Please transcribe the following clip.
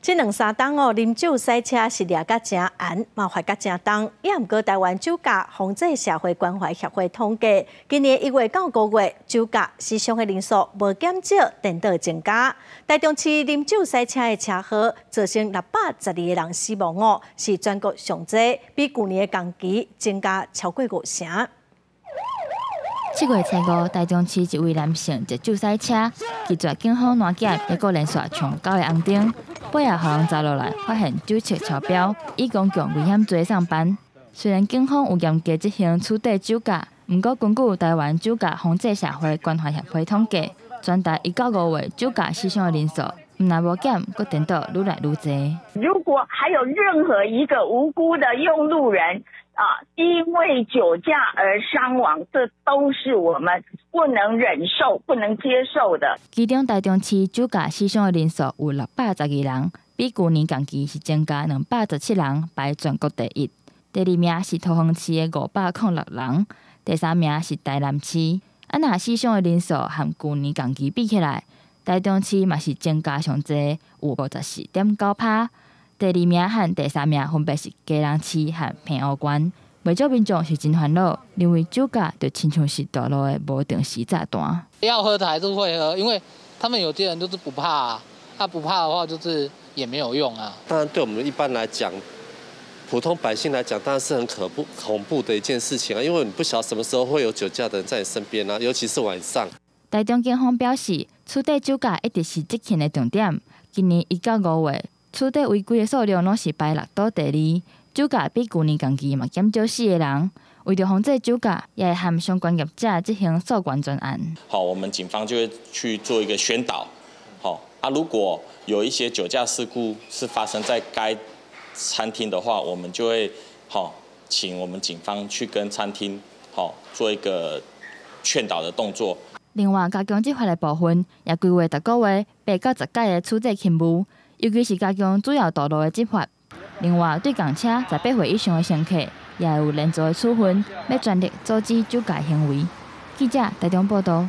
這兩三冬哦，啉酒駛車是掠甲誠嚴，嘛罰甲誠重。也毋過台灣酒駕防制社會關懷協會統計，今年1月到5月，酒駕死傷的人數無減少，顛倒增加。台中市啉酒駛車的車禍，造成612個人死亡哦，是全國上濟，比舊年的同期增加超過五成。7月初5，台中市一位男性捷酒駛車，拒絕警方攔檢，結果連續衝九個紅燈，尾仔予人查落來，發現酒測超標，以公共危險罪送辦。雖然警方有嚴格執行取締酒駕，毋過根據台灣酒駕防制社會關懷協會統計，全台1到5月酒駕死傷的人數，毋但無減，閣顛倒愈來愈濟。如果還有任何一個無辜的用路人，啊，因為酒駕而傷亡，這都是我們不能忍受、不能接受的。其中台中市酒駕死傷的人數有612人，比舊年同期是增加217人，排全國第一。第二名是桃園市的506人，第三名是台南市。啊，若死傷的人數和舊年同期比起來，台中市嘛是增加上濟，有54.9趴。第二名和第三名分別是基隆市和澎湖縣。袂少民眾是真煩惱，認為酒駕就親像是大路的無定時炸彈。要喝的還是會喝，因為他們有些人就是不怕，他不怕的話就是也沒有用啊。當然，對我們一般來講，普通百姓來講，當然是很可怖、恐怖的一件事情啊，因為你不曉得什麼時候會有酒駕的人在你身邊啊，尤其是晚上。台中警方表示，取締酒駕一直是執勤的重點。今年1到5月，取締違規的數量攏是排六都第二，酒駕比舊年同期嘛減少四個人。為著防制酒駕，也會和相關業者執行溯源專案。好，我們警方就會去做一個宣導。好啊，如果有一些酒駕事故是發生在該餐廳的話，我們就會好請我們警方去跟餐廳好做一個勸導的動作。另外，加強執法的部分，也規劃逐個月8到10改的取締勤務。尤其是加強主要道路的執法。另外，對公車18歲以上的乘客，也會有連坐的處分，欲全力阻止酒駕行為。記者台中報道。